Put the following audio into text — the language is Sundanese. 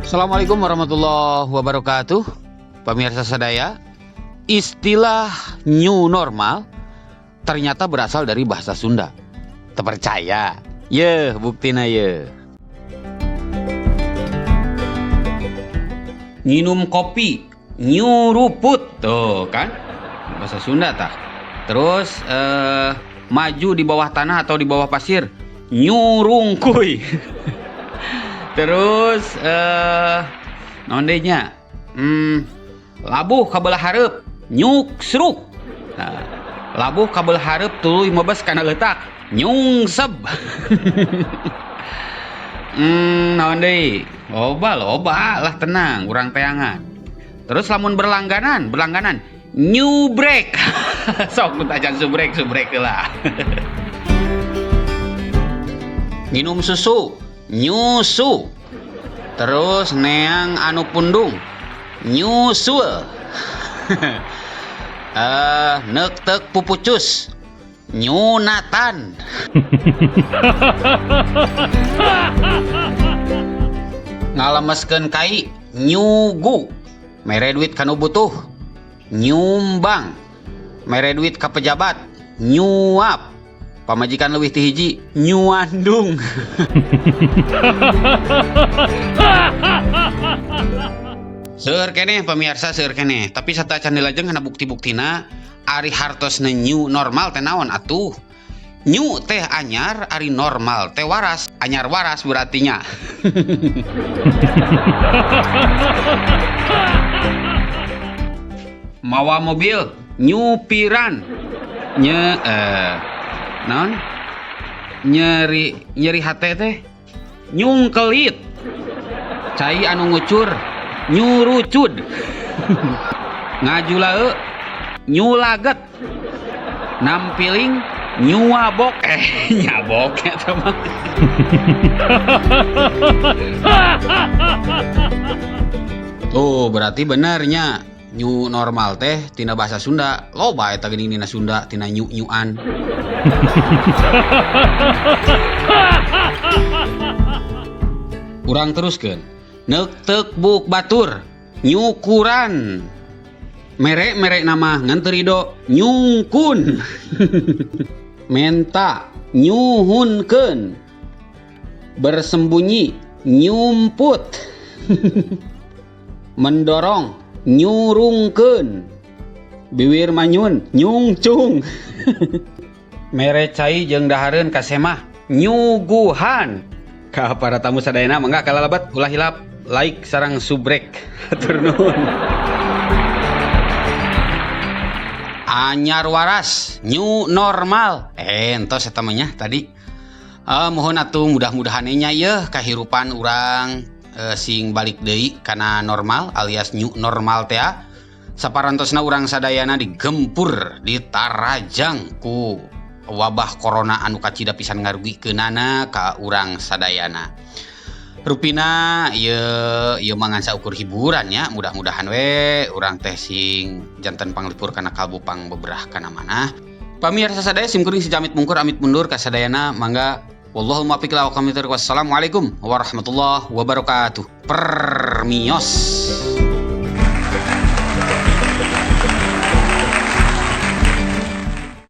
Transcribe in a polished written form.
Assalamualaikum warahmatullahi wabarakatuh. Pemirsa sadaya, istilah new normal ternyata berasal dari bahasa Sunda. Teu percaya? Ye, buktina ye. Minum kopi, nyuruput, tuh kan? Bahasa Sunda tah. Terus maju di bawah tanah atau di bawah pasir, nyurungkuy. Terus naon deui nya? Labuh ka belah hareup, nyuksruk. Nah, labuh ka belah hareup tuluy mebes kana leutak, nyungsep. Naon deui? Loba loba lah, tenang, urang teangan. Terus lamun berlangganan, berlangganan nyubrek. Sok nu tacan subrek, subrek lah. Minum susu, nyusu. Terus neang anu pundung, nyusul. Neuk tek pupucus, nyunatan. Ngalemeskeun kai, nyugu. Mere duit kanu butuh, nyumbang. Mere duit ka pejabat, nyuap. Pamajikan leuwih ti hiji, nyuandung. Seueur keneh pemirsa, seueur keneh. Tapi sateuacan dilajeng kana bukti-buktina ari hartosna new normal teh naon atuh? New teh anyar, ari normal teh waras. Anyar waras berartinya. Mawa mobil nyupiran. Nye naon? Nyeri, nyeri hate teh nyungkelit. Cai anu ngucur nyurucud. Ngajulae nyulaget. Nampiling nyuabok. Nyabok eta mah. Tuh berarti benernya new normal teh tina bahasa Sunda. Loba eta geuning dina Sunda tina nyu-nyuan. Urang teruskeun. Neuk-teuk buk batur nyukuran. Mere-mere nama ngan teu rido nyungkun. Menta nyuhunkeun. Bersembunyi nyumput. Mendorong nyurungkeun. Biwir manyun nyungcung. Mere cai jeung dahareun ka semah nyuguhan. Ka para tamu sadayana mangga kalalabat ulah hilap like sareng subrek. Hatur nuhun. Anyar waras new normal. Entos eta mah nya tadi. Mohon atuh mudah-mudahan nya yeuh kahirupan urang sing balik deui kana normal alias new normal teh. Saparantosna urang sadayana digempur ditarajang ku wabah corona anu kacida pisan ngarugikeunana ka urang sadayana. Rupina ieu mah ngan saukur hiburan ya, mudah-mudahan we urang teh sing janten panglipur kana kalbu pangbeberah kana manah. Pamirsa sadaya sim kuring si Jamit mungkur amit mundur ka sadayana mangga. Wallahu muwaffiq ila aqwamit thoriq. Wassalamualaikum warahmatullahi wabarakatuh. Permios.